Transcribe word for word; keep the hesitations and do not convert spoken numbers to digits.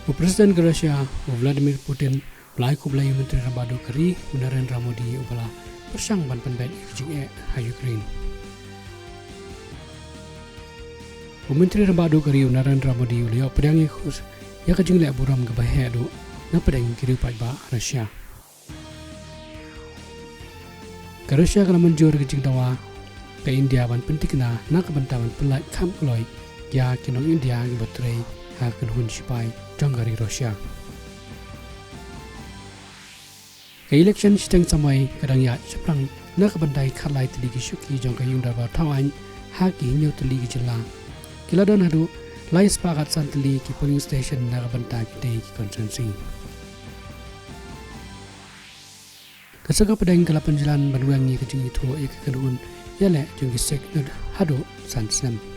U President ka Russia, u Vladimir Putin, u la ai khublei ïa u Myntri Rangbah Duh ka ri, u Narendra Modi, uba la pyrshang ban pynbeit ïa ka jingeh ha Ukraine. U Myntri Rangbah Duh ka ri, u Narendra Modi, u la ïoh pdiang ïa ka, ïa ka jingleh burom kaba heh duh napdeng ki riew paidbah Russia. Ka Russia ka la mynjur ka jingdawa ka India ban pynthikna na ka bynta ban pynlait kham kloi ïa ki nong India kiba trei ha ka kynhun sipai jong ka ri Russia. Ka election shiteng samoi ka dang ïaid shaphrang na ka bynta ki khatlai tylli ki shuki jong ka Ïing Dorbar Thaw Aiñ ha ki hynñiew tylli ki jylla. Ki la don haduh lai spah khatsan tylli ki polling station na ka bynta kitei ki constituency. Ka sorkar pdeng ka la pynjlan ban weng ïa ka jingithuh ïa ka kynhun ïaleh jong ki Sikh haduh san snem.